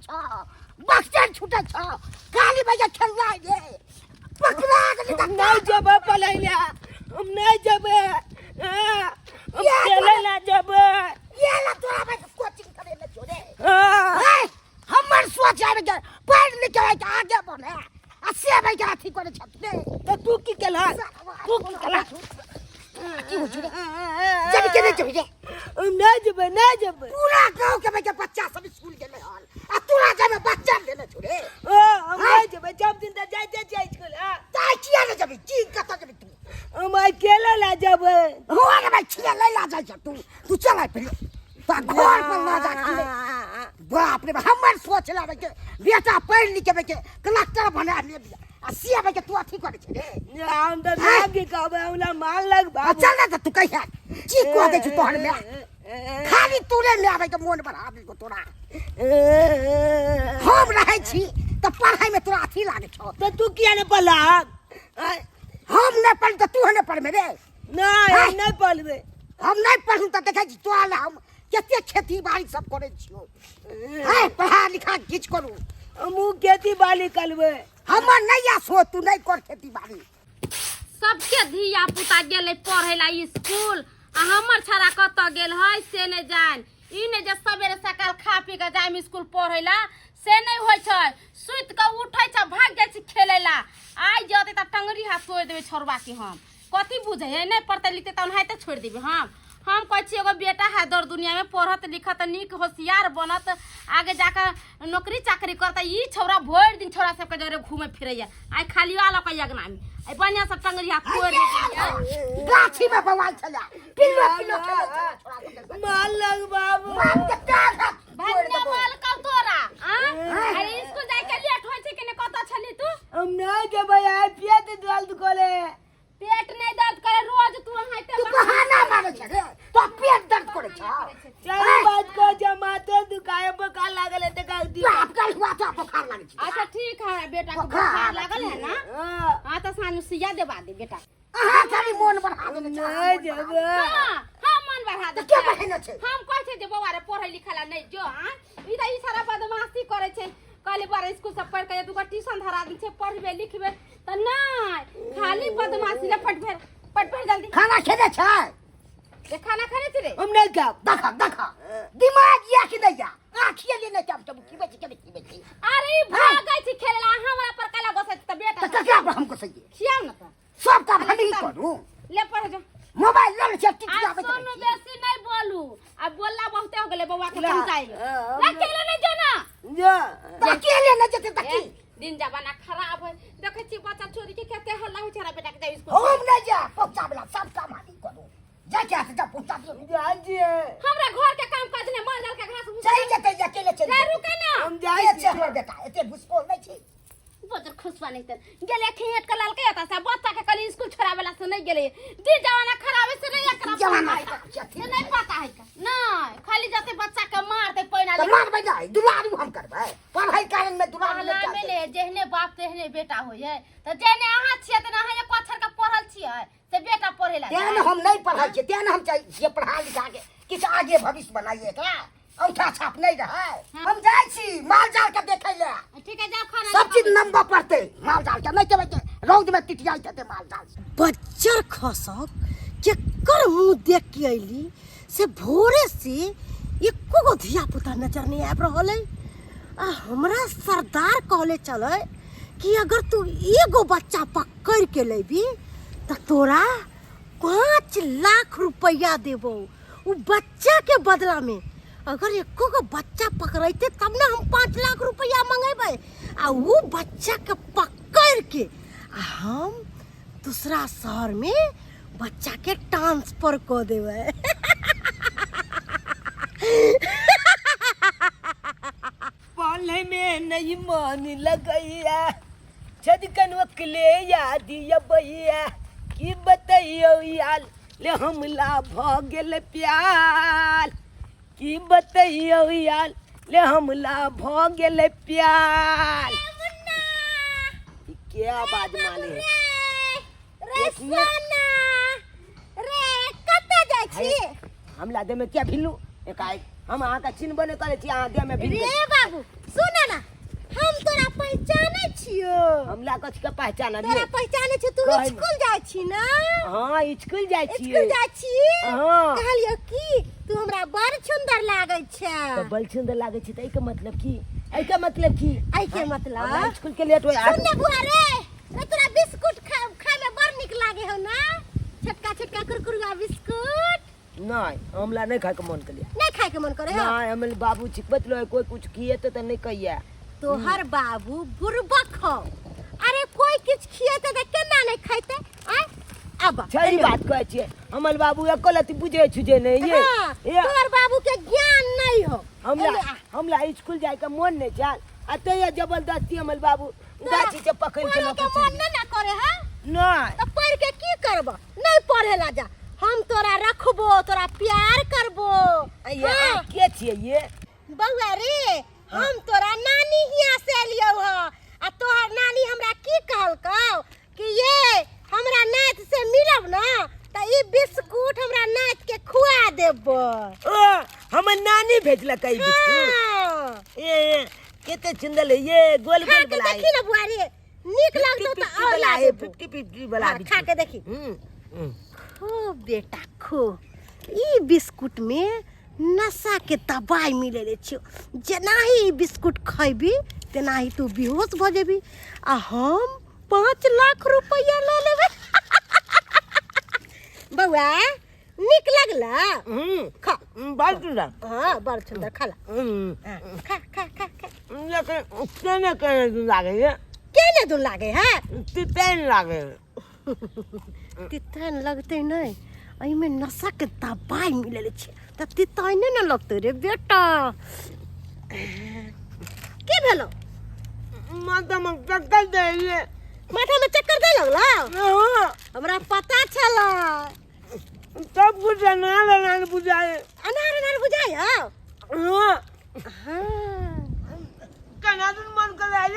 छौ बक्सर छूटे छौ काली भैया खेलना रे पकड़ा गेली हम नहीं जेबै पढ़ै लए हम नहीं जेबै हाँ, हम खेलै लए जेबै ये ला तोरा भाई कोचिंग करे ने छो रे हाँ, ए, हमर सोच आबि गेल पढ़ लिख के आगे बढ़े आ से भाई के अथी करे छथि रे तऽ तू की केलह तू की केलह की होइ छौ रे जेबी के नहि जेबी रे हम नहीं जेबै नहीं जेबै पूरा गांव के भाई के बच्चा सब स्कूल गेलै हन आ तोरा जामे बच्चा देने छौ रे हाँ, हम नहीं जेबै जब दिन तऽ जाइते छियै स्कूल हाँ। ताइ किया नहि जेबी की कतऽ जेबी तू हम अकेले लए जेबै हो रे भाई छिया लै ला जाइ छ तू तू चल आइ पहिले ता घर पर ना जा के बाप रे बाप हमर सोच ला के बेटा पढ़ लिख के कलेक्टर बना ले आ से भाई के तू अथी करे छै रे हम तऽ माँ के कहबै हमरा मारलक आ बाबू चल ना त तू कहिया की कह दे छी तोहर माय खाली तोरे माय भाई के मोन बढ़ा देलको तोरा हम रहै छी तऽ पढ़ाई में तोरा अथी लागै छौ तऽ तू किया नहि पढ़लहक हम नहि पढ़ तऽ तू नहि पढ़बे रे नहि हम नहि पढ़बै हम नहि पढ़ू तऽ देखै छी तोरा लए हम कते खेती बाड़ी सब करै छियौ है पढ़ा लिखा किछु करू हमहूँ खेती बाड़ी करबै हमर नहि या सोच तू नहि कर खेती बाड़ी सबके धिया पुता गेलै पढ़ै ला स्कूल आ हमर छड़ा कतऽ गेल है से नहि जान ई नहि जे सवेरे सकाल खा पी के जाइम स्कूल पढ़ै ला से नहि होइ छै सुति कऽ उठै छै भागि जाइ छै खेलै ला आइ जतै तऽ टंगरी हाथ तोड़ि देबै छोड़बा के हम कथी बुझै है नहि पढ़तै लिखतै तऽ ओनाहिते छोड़ि देबै हम हम कहै छी एगो बेटा है दर दुनियामे पढ़त लिखत नीक होशियार बनत आगे जाकऽ नौकरी चाकरी करतै ई छौड़ा भरि दिन छौड़ा सबके जरे घूमे फिरैया आइ खाली आल के अगनामे आइ बढ़िआँ से टंगरी हाथ तोड़ि देलियै। गाछी में बवाल छला पिल्लो पिल्लो खेलै छला छोड़ा सबके संग। मारलक बाबू बाप के टांग हाथ तोड़ि भन्ने देबो। माल कब तोरा आँ? अरे स्कूल जाय के लेट होइ छै कि नहि कतऽ छली तू हम नहीं जेबै आइ पेट दर्द करे पेट नहीं दर्द करे रोज तू अहाँते तू बहाना मारै छै रे तो पेट दर्द करै छौ सही बात कह जे माथे दुखाए बोखार लागल है तऽ दी बाप कल हुआ तो बोखार लागै छै अच्छा ठीक है बेटा के बोखार बुखार लागल है ना हाँ, हाँ तो साँझ में सुइया देबा दे बेटा अहाँ खाली मोन बढ़ा देने छै नहीं जेबै हाँ हाँ मन बढ़ा दे तऽ के बढ़ेने छै हम कहै छै जे बौआ रे पढ़ै लिखै ला नहि जो हाँ ई तऽ ई सारा बदमाशी करै छै कहली बौआ रे स्कूल से पढ़ के दूगो ट्यूशन धरा दै छै पढ़बे लिखबे तऽ नहि खाली बदमाशी ले फट भेर फट भेर जल्दी खाना खेने छै ये खाना खाने छी रे हम नहीं खाब देख देख दिमाग या कि नहीं या आँखिए लेने छै हम सब की बेची के की बेची अरे ई भागै छी खेले ला हमरा पर काला गोसै छी तऽ बेटा तऽ ककरा पर हमको सही खियाउ न तऽ सब काम हम ही करू ले पढ़ जो मोबाइल लऽ लै छै आ टिटियाबै सुनु बेसी नहीं बोलू आ बोलला बहुते हो गेलै बौआ के ला, पहुंचाई हाँ, ना खेले नहीं जो ना जा तऽ अकेले नहि जेतै तऽ की ए, दिन जमाना खराब है देखै छी बच्चा छोरी के कते हल्ला होइ छै हमरा बेटा के जाय स्कूल हम नहि जा पहुंचाबला सब काम हम ही करू जा के हाथ जा पहुंचा दियौ जाइ छियै हमरा घर के काम काज ने माल जाल के घास भूस चलि जेतै जे अकेले चलि ले जेतै रुके ना हम जाइ के छै छियै हमर बेटा एते घुसखोर नहि छै बजर खुशवा नहीं तर गेले खेत के लाल के आता सा बच्चा के कल स्कूल छोड़ावे से नहीं गेले दिन जमाना खराब है से नहीं एकरा जमाना पता है खराब छै, से नहीं पता है का नहीं खाली जाते बच्चा के मारते पैना तऽ मारबै नहि दुलारू हम करबै पढ़ाई कारण में दुलारू नहि कहला में चाहते ले जेहने बाप तेहने बेटा होय है तऽ जेहने अहाँ छियै तेना अहाँ एक अक्षर के पढ़ल छियै से बेटा पढ़े ला तें ने हम नहीं पढ़ल छियै तें ने हम चाहै छियै पढ़ा लिखा के किछु आगे भविष्य बनाइए एकरा औंठा छाप नहीं रहै हम जाइ छी माल जाल के देखै ले ठीक है जाओ खाना सब चीज नंबर पड़तै माल जाल के नहीं जेबै के रौद में टिटियाइत हेतै माल जाल बच्चर खसक केकर मुँह देख के अयली से भोरे से एको गो धिया पुता नजर नहीं आबि रहल अइ आ हमरा सरदार कहले चलै कि अगर तू एगो बच्चा पकड़ के लेबी तऽ तोरा 5 लाख रुपया देबौ उ बच्चा के बदला में। अगर एको गो बच्चा पकड़ैते तब ने हम 5 लाख रुपया मंगेबै आ उ बच्चा के पकड़ के आ हम दूसरा शहर में बच्चा के ट्रांसफर कऽ देबै। पढ़े में नहीं मन लगैया, छदकन वकले याद अबैया, की बतैयौ यार ले हमला भ गेल प्यार, की बतैयौ यार ले हमला भ गेल प्यार। ई के आवाज माले है? रे एक मिनट। सोना रे, कतऽ जाइ छी? हमला देह में क्या भिल्लू? एकाएक हम अहाँके चिन्हबो नहि करै छी, अहाँ देह में भिल रे बाबू, सुन पहचानै छियो। हमरा कथी के पहचान तोरा पहचानै छियो? तू कहै- स्कूल जाइ छी ना? हाँ, स्कूल जाइ छियै। स्कूल जाइ छी? हाँ। कहलियो की तू हमरा बड़ सुंदर लागै छै। तऽ बड़ सुंदर लागै छै तऽ एहिके मतलब की? एहिके मतलब की? एहिके मतलब? हमरा स्कूल के लेट होय। सुन ने बुआ रे, रे तोरा बिस्कुट खाय में बड़ नीक लागे हो ना? छोटका छोटका कुरकुरुआ बिस्कुट। नहीं, हमरा नहीं खाय के मन करिया। नहीं खाय के मन करे हो? नहीं, हमर बाबू छिकबत रहे, कोई कुछ किए तो नहीं कहिया। तोहर बाबू बुरबक हो। अरे कोई किछ खिएते त केना नहीं खाइते? आय अब सही बात कहै छियै, हमर बाबू एको लत्ती बुझै छुझै नहीं ये। हाँ, ये तोहर बाबू के ज्ञान नहीं हो। हमरा एने आ। हमरा स्कूल जाय के मन नहीं चाल, आ तैयो जबरदस्ती हमर बाबू गाछी से पकड़ के पढ़े लऽ के के मन चलि नहीं ना करे है? नहीं। तो पढ़ के की करब? नहीं पढ़े ला जा, हम तोरा रखबो, तोरा प्यार करबो। ये हाँ। के छियै ये? बउआ रे, हम तोरा नानी हियाँ से एलियौ ह, आ तोहर नानी हमरा की कहलकौ कि ये हमरा नाति से मिलब ना त ई बिस्कुट हमरा नाति के खुआ देबो। ओ, हमर नानी भेजलकै ई बिस्कुट? हाँ। ए, कते सुंदर है ये, गोल खा गोल के वाला है। देखी ना बुआ रे, नीक लगतौ त 50 और वाला ला है, देबो। 50-50 वाला हाँ, खा के देखी। हम्म। खूब बेटा खूब। ई बिस्कुट में नशा के दवाई मिले छियो, जेनाही ई बिस्कुट खैबी तेनाही तू बेहोश भऽ जेबी आ हम 5 लाख रुपया लऽ लेबै। बउआ नीक लगला? खा। बड़ सुंदर। हाँ, बड़ सुंदर, खा ला। हाँ, खा खा खा खा। लेकिन केने केने दूध लागे है? केने दूध लागे है? तितैन लागे। तितैन लगतै नहि, एहिमे नशा के दवाई मिलल छै तऽ तितैने ने लगतै रे बेटा। की भेलो? माथा में चक्कर दे है। माथा में चक्कर दे लगला? हाँ। हमरा पता छला। सब कुछ अनार अनार बुझाए। अनार अनार बुझाए? हाँ। हाँ। कना दिन मन कर आए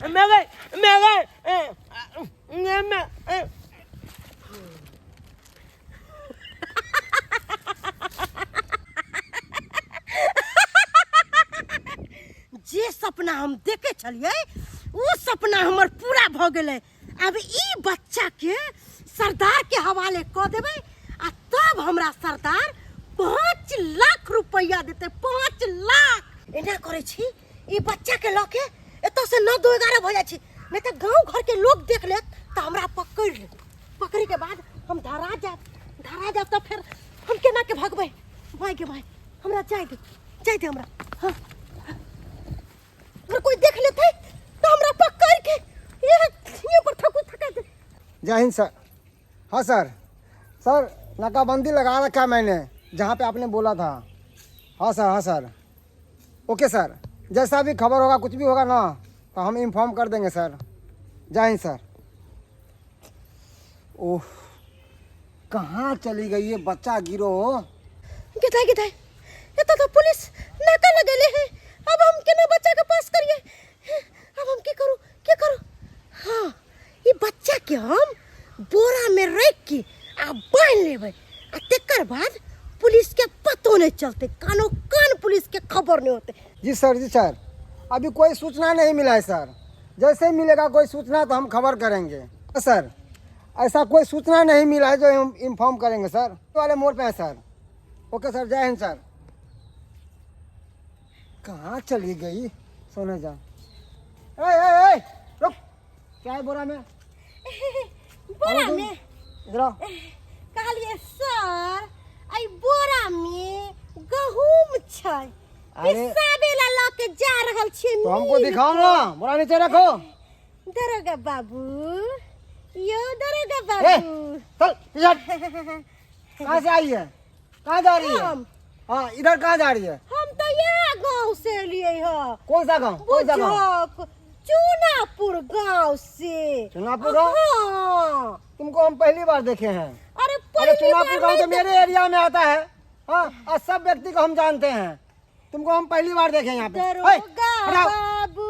मैं गए, मैं गए, मैं मैं जे सपना हम देखे छलियै ओ सपना हमर पूरा भऽ गेलै। अब ई बच्चा के सरदार के हवाले कऽ देबै आ तब हमरा सरदार 5 लाख रुपया देतै। 5 लाख। एना करै छी, ई बच्चा के लऽ के एतऽ से 9 2 11 भऽ जाइ छी, नहीं तऽ गाँव घर के लोग देख लेत तऽ हमरा पकड़ लेत। पकड़े के बाद हम धरा जायब, धरा जायब तऽ फेर हम केना के भगबै? भाई के भाई, हमरा जाय दे, जाय दे हमरा। हाँ, अगर कोई देख लेते तो हमरा पकड़ के ये पर थकू थका दे। जय हिंद सर। हाँ सर, सर नाकाबंदी लगा रखा है मैंने जहाँ पे आपने बोला था। हाँ सर, हाँ सर, ओके सर। जैसा भी खबर होगा, कुछ भी होगा ना तो हम इन्फॉर्म कर देंगे सर। जय हिंद सर। ओह, कहाँ चली गई ये बच्चा गिरो? गिदाई गिदाई, ये तो पुलिस नाका लगेले है। अब हम केना बच्चा के पास करिए? अब हम की करू, की करू? हाँ, ये बच्चा के हम बोरा में रख के आ बांध लेबै, आ तेकर बाद पुलिस के पतो नहीं चलते, कानो कान पुलिस के खबर नहीं होते। जी सर, जी सर, अभी कोई सूचना नहीं मिला है सर। जैसे ही मिलेगा कोई सूचना तो हम खबर करेंगे सर। ऐसा कोई सूचना नहीं मिला है जो हम इन्फॉर्म करेंगे सर। वाले मोड़ पे है सर। ओके सर, जय हिंद सर। कहाँ चली गई सोने जा? ए, ए, ए, रुक, क्या है बोरा में? बोरा में? इधर आओ। कहलिए सर, आई बोरा में गहूम छै। अरे पिसाबे ला लऽ के जा रहल छियै। तो हमको मिल दिखाओ के। ना, बोरा नीचे रखो। दरोगा बाबू, यो दरोगा ए, बाबू। चल पीछे हट। कहाँ से आई है? कहाँ जा रही है? हम? हाँ, इधर कहाँ जा रही है? हम तो यहाँ गांव से लिए है। कौन सा गांव? कौन सा गांव? बुझक, चुनापुर गांव से। चुनापुर गांव? हाँ। तुमको हम पहली बार देखे हैं। अरे अरे पहली चुनापुर बार गांव तो नहीं मेरे एरिया में आता है। हाँ, और सब व्यक्ति को हम जानते हैं। तुमको हम पहली बार देखे यहाँ पे। दरोगा ओए, हटाओ। बाबू,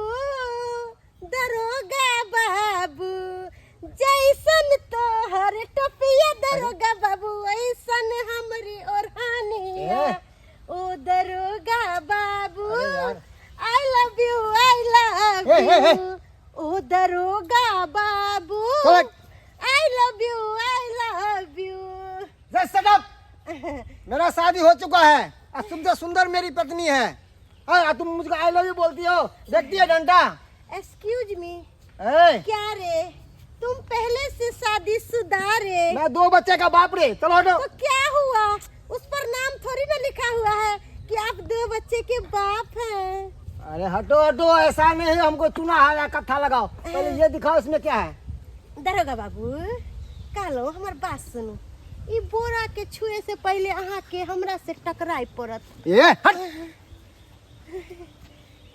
दरोगा बाबू, जैसन तोहर टोपिया दरोगा बाबू, ऐसन हमरी ओढ़ानिया। ए। ओ दरोगा बाबू, अरे यार। I love you, I love A, A, you. ए, ए। ओ दरोगा बाबू Correct. I love you I love you. Just shut up. मेरा शादी हो चुका है और तुमसे सुंदर मेरी पत्नी है। हाँ, तुम मुझको I love you बोलती हो, देखती है डंडा। एक्सक्यूज मी, ए, क्या रे तुम पहले से शादीशुदा रे? मैं 2 बच्चे का बाप रे। चलो हटो। तो क्या हुआ, उस पर नाम थोड़ी ना लिखा हुआ है कि आप 2 बच्चे के बाप हैं। अरे हटो हटो, ऐसा नहीं, हमको चुना है, कत्था लगाओ। पहले ये दिखाओ इसमें क्या है। दरोगा बाबू कहलो हमार बात सुनू, ई बोरा के छुए से पहले अहाँ के हमरा से टकराई पड़त। ए हट,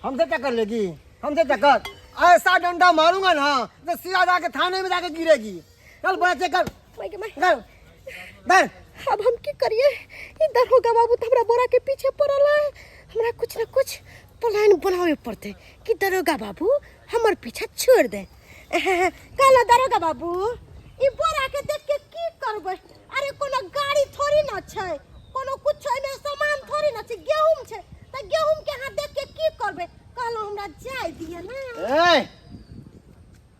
हमसे टक्कर लेगी, हमसे टक्कर? ऐसा डंडा मारूंगा ना तो सीधा जाके थाने में जाके गिरेगी। चल बड़ा चेक कर, कर डर। अब हम की करिए, ई दरोगा बाबू तो हमरा बोरा के पीछे पड़ल है। हमरा कुछ ना कुछ प्लान बनावे पड़ते कि दरोगा बाबू हमर पीछा छोड़ दे। कहलो दरोगा बाबू ई बोरा के देख के की करबै? अरे कोनो गाड़ी थोड़ी ना छै, कोनो कुछ एमे सामान थोड़ी ना छै, गेहूं छै, त गेहूं के अहाँ देख के की करबै? कहलो हमरा जाय दिया ना। ए,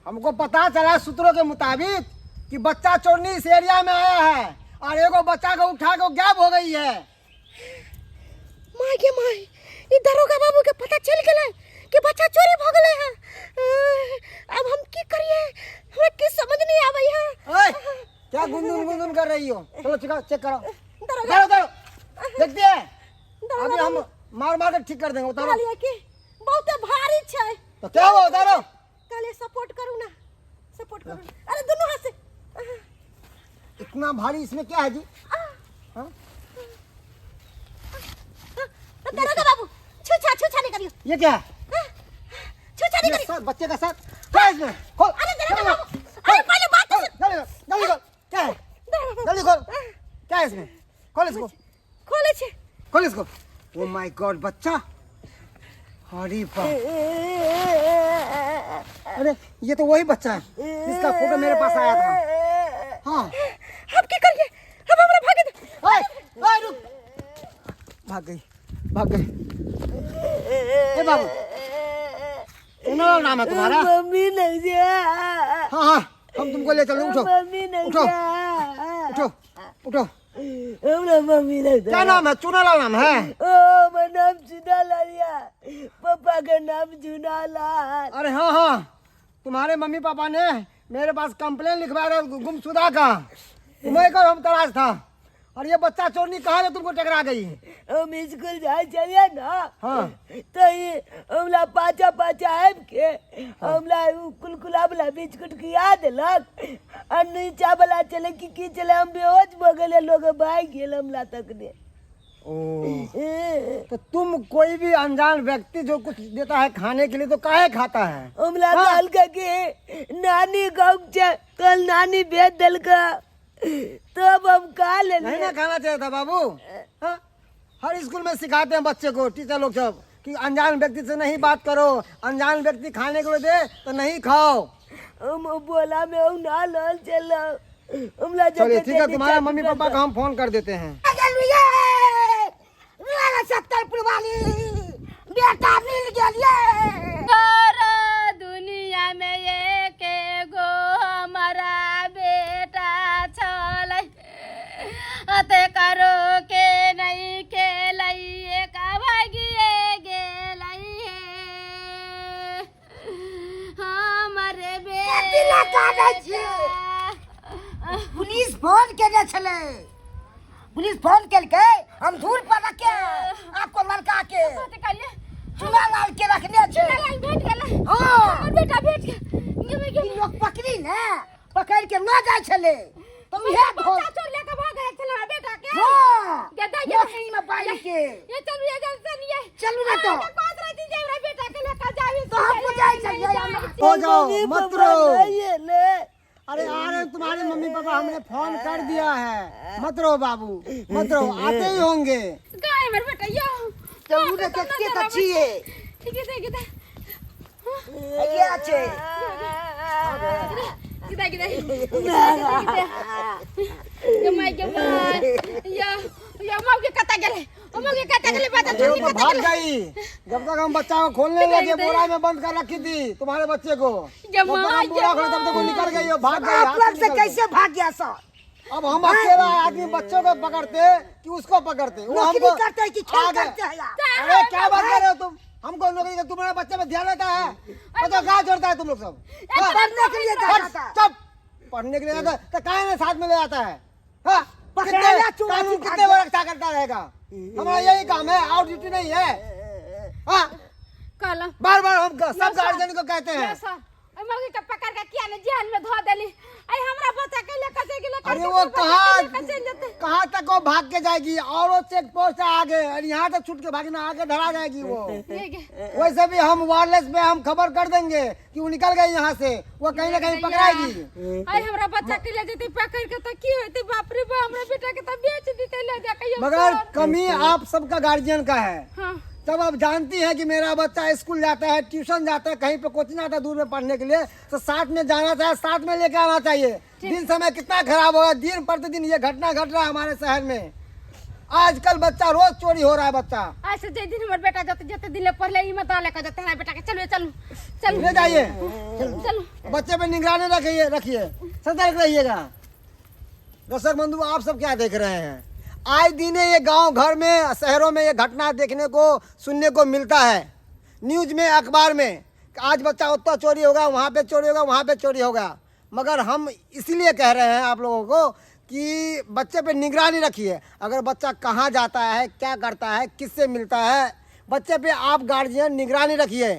हमको पता चला सूत्रों के मुताबिक कि बच्चा चोरनी इस एरिया में आया है और एगो बच्चा को उठा के गायब हो गई है। माय गे माय, ई दरोगा बाबू के पता चल गेलै कि बच्चा चोरी भ गेलै है। अब हम की करिए, हमरा की समझ नहीं आबै है। ओए, क्या गुंदुन गुंदुन कर रही हो? चलो चेक करो। दरोगा दरो दरो, देखती है दरोगा अभी हम मार मार के ठीक कर देंगे। उतारो। कहलिए कि बहुत भारी छै। तो क्या हुआ, उतारो। कहलिए सपोर्ट करू ना, सपोर्ट करू। अरे दोनों हाथ से। इतना भारी इसमें क्या है जी? हाँ? दरोगा बाबू छूछा छूछा नहीं करियो। ये क्या है? छूछा नहीं ये करियो। सर बच्चे का सर क्या है इसमें? खोल। अरे दरोगा बाबू, अरे पहले बात तो सुन। जल्दी जल्दी खोल, क्या है? जल्दी खोल, क्या है इसमें? खोल इसको, खोले छे, खोल इसको। ओ my God, बच्चा! अरे बाप, अरे ये तो वही बच्चा है जिसका फोटो मेरे पास आया था। हाँ अब की करिए, अब हमरा भागे दे। ओए, ओए रुक, भाग गई भाग गई। ए बाबू, सुनो नाम है तुम्हारा? मम्मी नहीं जा। हाँ हाँ, हम तुमको ले चलो। उठो मम्मी नहीं उठो जा। उठो उठो। हमरा मम्मी नहीं जा। क्या नाम है? चुनालाल नाम है? ओ मेरा नाम चुनालाल या, पापा का नाम चुनालाल। अरे हाँ हाँ, तुम्हारे मम्मी पापा ने मेरे पास कंप्लेन लिखवाया था गुमशुदा का, तुम्हें को हम तलाश था। और ये बच्चा चोरनी कहाँ से तुमको टकरा गई? हम स्कूल जाए चलिए ना। हाँ। तो ये हमला पाचा पाचा आब के हमला कुलकुला वाला बिस्कुट खिया देलक और नीचा वाला चले कि की चले, हम बेहोश भ गेले, लोग भाग गेल हमला तक ने। ओ तो तुम कोई भी अनजान व्यक्ति जो कुछ देता है खाने के लिए तो काहे खाता है? हमला कहलका कि नानी गाँव छे, कल नानी भेज देलका तब हम खा ले। नहीं ना खाना चाहिए था बाबू। हाँ? हर स्कूल में सिखाते हैं बच्चे को टीचर लोग सब कि अनजान व्यक्ति से नहीं बात करो, अनजान व्यक्ति खाने को दे तो नहीं खाओ। हम बोला में हम ना लल चलो हमला। चलिए ठीक है, तुम्हारे मम्मी पापा को हम फोन कर देते हैं। सत्तरपुर वाली बेटा मिल गेल ये। दुनिया में एक गो हमारा बेटा छलै, अते करो के नहीं खेलै, एक भागिए गेलै हे हमरे कथी कानै छी? बेटा। पुलिस फोन केने छलै, पुलिस फोन केलकै, हम धूर पर रखे आपको लड़का के कथी कहलिए? चुनालाल के रखने छे। चुनालाल भेट गेलै। हाँ। हमर बेटा भेट गेल। गेबै ई लोग पकड़ी ने पकड़ के लऽ जाइ छलै तो उहे धोल बच्चा चोर लेके भाग गेल छलै हमरा बेटा के। हाँ गेदा गेदा। नौकरी में बाई के ये चलू ये जल ये चलू ना तो। अहाँके कहत रहती जे हमरा बेटा के लेके जाबी। तो हमहूँ जाइ छलियै। हो जाओ, मत रो। ले। अरे आ रहे हैं तुम्हारे मम्मी पापा, हमने फोन कर दिया है। मत रो बाबू, मत रो, आते ही होंगे। गाय हमर बेटा यो। चलू ने देखते तऽ छियै। ठीक है ठीक है। ये छै। किदा किदा ये my के my या या माउ के कता गेलै। ओ मौगी कतऽ गेलै बच्चा अरे वो छोड़ी तो कतऽ भाग गेलै गई। जब तक हम बच्चा को खोलने लगे, बोरा में बंद कर रखी थी तुम्हारे बच्चे को। ये जब तक माँ, हम बोरा ये खोले तब तक वो निकल गई, वो भाग गई, आप हाथ लोग से निकल गई। कैसे भाग गया सर? अब हम अकेला आदमी बच्चों को पकड़ते कि उसको पकड़ते? वो नौकरी हमको करते हैं कि खेल आगे- करते हैं यार? अरे क्या बात कर रहे हो तुम? हमको नौकरी का तुम्हारे बच्चे में ध्यान रहता है? बच्चा कहाँ छोड़ता है तुम लोग सब? हाँ? पढ़ने के लिए हट, जाता है। चुप। पढ़ने के लिए जाता है तो काहे नहीं साथ में ले जाता है? हाँ? पकड़ा कितने लिया, चोर कानून भाग कितने गया। वो रक्षा करता रहेगा? हमारा यही काम है और ड्यूटी नहीं है। हाँ? कहलहुँ बार बार हम सब सर। गार्जियन को कहते हैं। यौ सर, ओहि मौगी के पकड़ के किया ने जेल में धो देली? अरे हमरा बच्चा के लेके चलि गेलै। अरे वो कहाँ लेके चलि जेतै? कहाँ तक वो भाग के जाएगी? और वो चेक पोस्ट है आगे, और यहाँ तक छूट के भागना, आगे धरा जाएगी वो। ये गे। वैसे भी हम वायरलेस पे हम खबर कर देंगे कि वो निकल गई यहाँ से, वो कहीं ना कहीं पकड़ाएगी। अरे हमरा बच्चा के ले जेतै पकड़ के तऽ की होतै? बाप रे बाप, हमरा बेटा के तऽ बेच देतै ले जाके यौ मगर सर। कमी आप सबका गार्जियन का है। हाँ। जब आप जानती हैं कि मेरा बच्चा स्कूल जाता है, ट्यूशन जाता है, कहीं पे कोचिंग आता है दूर में पढ़ने के लिए, तो साथ में जाना चाहिए, साथ में लेके आना चाहिए। दिन समय कितना खराब होगा, दिन प्रतिदिन ये घटना घट रहा है हमारे शहर में। आजकल बच्चा रोज चोरी हो रहा है बच्चा। ऐसे जे दिन हमर बेटा जते जते दिन ले पढ़ले ई में दऽ लेके जते हमरा बेटा के। चलू चलू चलू। ले जाइए। चलू। बच्चे पे निगरानी रखिए, रखिए, सतर्क रहिएगा। दर्शक बंधु, आप सब क्या देख रहे हैं? आए दिन ये गांव घर में, शहरों में ये घटना देखने को सुनने को मिलता है, न्यूज में, अखबार में, कि आज बच्चा उतना चोरी होगा, वहाँ पे चोरी होगा, वहाँ पे चोरी होगा। मगर हम इसलिए कह रहे हैं आप लोगों को कि बच्चे पे निगरानी रखिए। अगर बच्चा कहाँ जाता है, क्या करता है, किससे मिलता है, बच्चे पे आप गार्जियन निगरानी रखिए।